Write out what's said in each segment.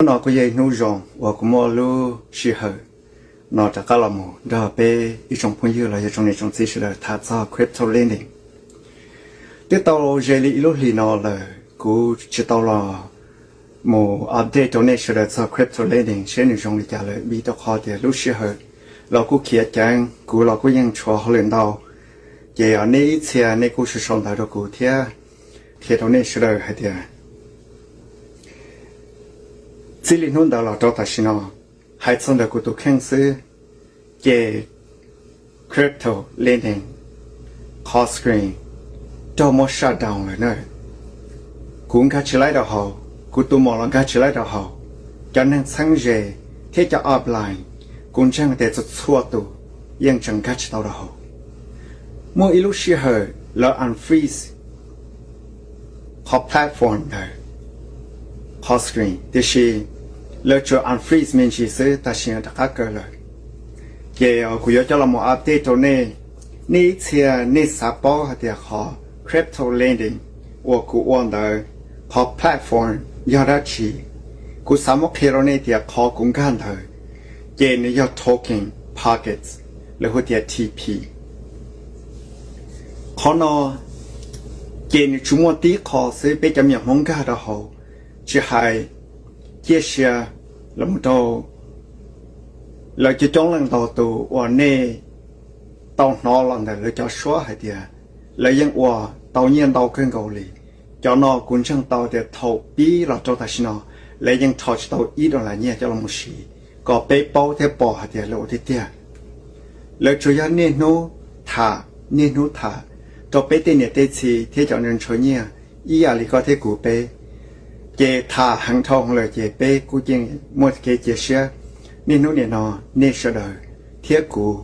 Hnub no kuj yog ib hnub zoo uas kuv muaj lub sij hawm no rov qab los mus nrog peb ib tsoom phooj ywg los yog tsoom niam tsoom txiv sawv daws tham txog crypto lending. Twb tau ze li ib lub hlis no lawm kuv tsis tau los mus update rau nej sawv daws txog crypto lending seb nws zoo li cas lawm, vim rau qhov tias lub sij hawm los kuj khiav ceev, kuv los kuj yeej tshuav hauj lwm ntau. Ces nej ib txhia nej kuj sau sau ntawv rau kuv thiab qhia rau nej sawv daws hais tias txij li hnub ntawd los rau tam sim no, hais txog ntawm kuv tus kheej xwb, ces crypto lending, CoinScreen, raug muab shut down lawm na. Kuv nkag tsis laib rau hauv, kuv tus muam los nkag tsis laib rau hauv, cov neeg txheeb ze thiab cov upline, kuv ntseeg tias txhua txhua tus yeej tseem nkag tsis tau rau hauv. Muaj ib lub sij hawm lawv unfreeze qhov platform ntawd, CoinScreen, tiam sis lawv tsuas unfreeze me ntsis xwb, tam sim no rov qab kaw lawm. Ces kuv yuav coj los mus update rau nej, nej ib txhia nej xav paub hais tias qhov crypto lending uas kuv ua ntawd, qhov platform yog dab tsi, kuv xav muab qhia rau nej tias qhov kuv nkag ntawd ces nws yog Token Pockets, lawv hu tias T P. Qhov no ces nws tsuas muaj tib qho xwb, peb cov me nyuam Hmoob nkag rau hauv, tsis hais ciaj sia los mus rau lawv coob coob leej ntau tus uas nej tau hnov los ntawm lawv cov suab hais tias lawv yeej ua tau nyiaj ntau kawg nkaus li. Cov no kuv ntseeg tau tias thaum pib los rau tam sim no lawv yeej rho tsis tau ib dollar nyiaj coj los mus siv, kom peb paub thiab pom hais tias lawv ua tiag tiag. Lawv tsuas yog niaj hnub tham, niaj hnub tham rau peb tej niam tej txiv thiab cov ntshaw ntshaw nyiaj ib yam li koj thiab kuv peb. Ces tham heev dhau lawm ces peb kuj yeej muaj kev cia siab. Niaj hnub nim no nej sawv daws thiab kuv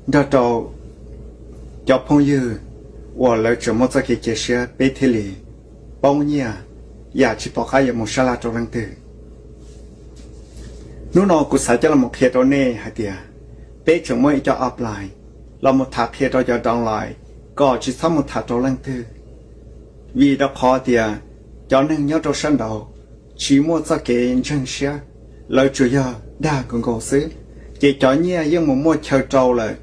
nrog rau cov phooj ywg uas lawv tseem muaj txoj kev cia siab, peb thiaj li poob nyiaj yam tsis pom qab yuav mus sab laj rau leej twg. Hnub no kuv xav coj los qhia rau nej hais tias peb tseem muaj ib co upline los mus tham qhia rau cov downline kom tsis txhob mus tham rau leej twg, vim rau qhov tias cov neeg nyob rau sab nraud tsis muaj txoj kev ntseeg siab, lawv tsuas yog dag nkaus nkaus xwb. Ces cov nyiaj yeej mus muaj chaw rau lawm,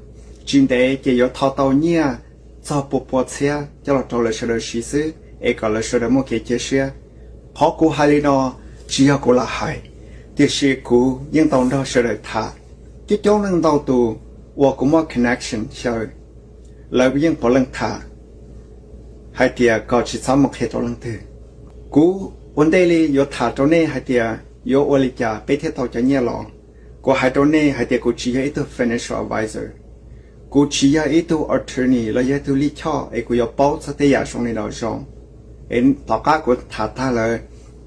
tsis ntev ces yuav tho tau nyiaj txog pua pua txhiab coj los rau lawv sawv daws siv xwb es kom lawv sawv daws muaj kev cia siab. Qhov kuv hais li no tsis yog kuv lam hais, tiam sis kuv yeej tau nrog sawv daws tham. Coob coob leej ntau tus uas kuv muaj connection xyaw, lawv yeej puav leej tham hais tias kom tsis txhob mus qhia rau leej twg. Kuv ua ntej li yuav tham rau nej hais tias yuav ua li cas peb thiaj tau cov nyiaj los. Kuv hais rau nej hais tias kuv tsis yog ib tug financial advisor, kuv tsis yog ib tug attorney los yog ib tug lij choj es kuv yuav paub txog tej yam zoo li no zoo. Es tom qab kuv tham tag lawm,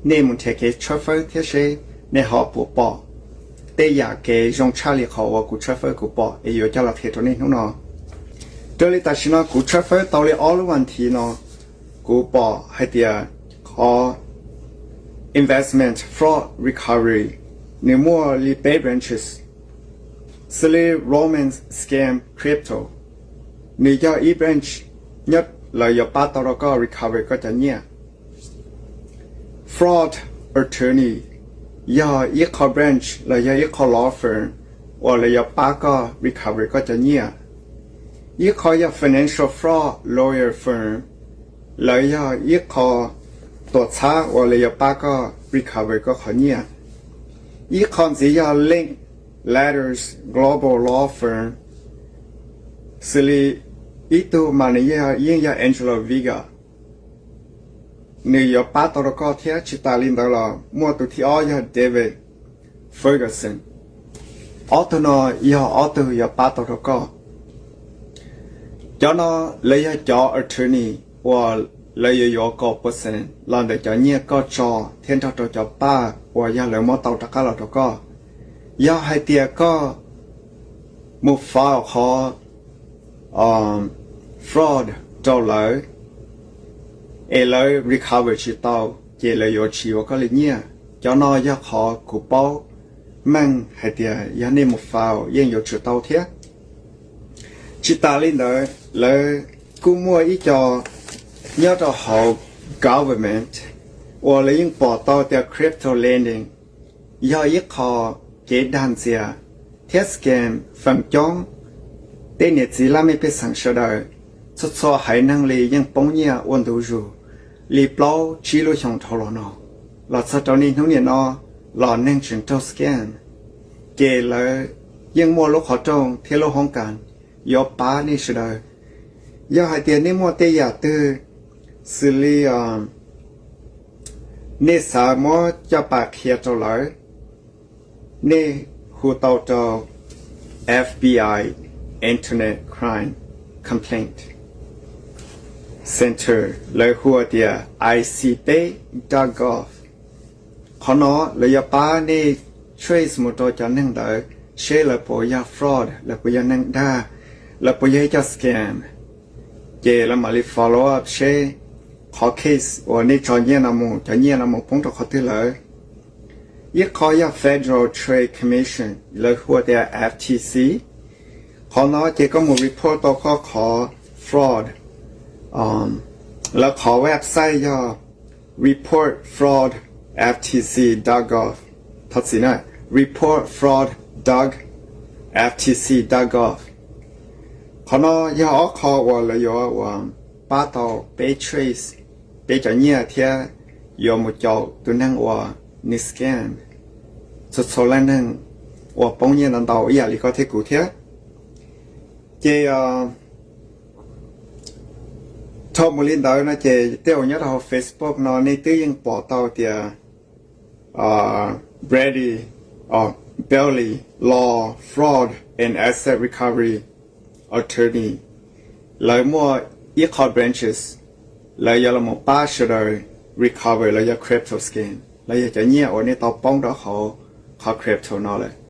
nej mus nrhiav kev tshawb fawb thiab seb nej ho puas pom tej yam kev zoo tshaj li qhov uas kuv tshawb fawb kuv pom es yuav coj los qhia rau nej hnub no. Raws li tam sim no kuv tshawb fawb tau li ob lub vas thiv no, kuv pom hais tias qhov investment fraud recovery nws muaj li peb branches, xws li romance scam crypto, nws yog ib branch nyob lawv yuav pab tau rau koj recover koj cov nyiaj. Fraud attorney yog ib qho branch los yog ib qho law firm uas lawv yuav pab koj recover koj cov nyiaj. Ib qho yog financial fraud lawyer firm, lawv yog ib qho tuam txhab uas lawv yuav pab koj recover koj qhov nyiaj. Ib qho ntxiv yog Link Ladders Global Law Firm, xws li ib tug mas nws yeej yog Angelo Vega, nws yuav pab tau rau koj thiab. Tsis tas li ntawd los muaj tus thib ob yog David Ferguson. Ob tug no yog ob tug yuav pab tau rau koj. Cov no lawv yog cov attorney uas lawv yuav yuav kaum percent los ntawm cov nyiaj koj tso thiab nrog rau cov paj uas yog lawv muab tau rov qab los rau koj. Yog hais tias koj mus file qhov fraud rau lawv es lawv recover tsis tau, ces lawv yuav tsis yuav koj li nyiaj. Cov no yog qhov kuv paub meej hais tias yog nej mus file yeej yuav tsum tau thiab. Tsis tas li ntawd, lawv kuj muaj ib co nyob rau hauv government uas lawv yeej pom tau tias crypto lending yog ib qho kev dag ntxias thiab scam feem coob. Tej niam txiv laj mej pej xeem sawv daws, txhua txhua haiv neeg li yeej poob nyiaj ua ntu zus li plaub tsib lub xyoo dhau los no, los txog rau niaj hnub niam no los neeg tseem raug scam. Ces lawv yeej muaj lub qhov rooj thiab lub hoob kas yuav pab nej sawv daws. Yog hais tias nej muaj tej yam twg xws li nej xav muab coj pas qhia rau lawv, nej hu tau rau FBI Internet Crime Complaint Center, lawv hu tias I C peb dot gov. Qhov no lawv yuav pab nej trace mus rau cov neeg ntawd seb lawv puas yog fraud, lawv puas yog neeg dag, lawv puas yog ib co scam. Ces lawv mam li follow up seb qhov case uas nej tso nyiaj no mus, cov nyiaj no mus poob rau qhov twg lawm. Ib qho yog Federal Trade Commission, lawv hu tias F T C. Qhov no ces koj mus report tau koj qhov fraud. Lawv qhov website yog report fraud F T C dot gov. Thov txim na, report fraud dot F T C dot gov. Qhov no yog ob qho uas lawv yuav uas pab tau peb trace peb cov nyiaj thiab yuav mus caum tus neeg uas nws scam txhua txhua leej neeg uas poob nyiaj ntau ntau ib yam li koj thiab kuv thiab. Ces dhau mus li ntawd no ces tej uas nyob rau hauv Facebook no nej twb yeej pom tau tias Brady, Bailey Law Fraud and Asset Recovery Attorney, lawv muaj ib qho branches, lawv yuav los pab sawv daws recover los yog crypto scam los yog cov nyiaj uas nej tau poob rau hauv qhov crypto no lawm.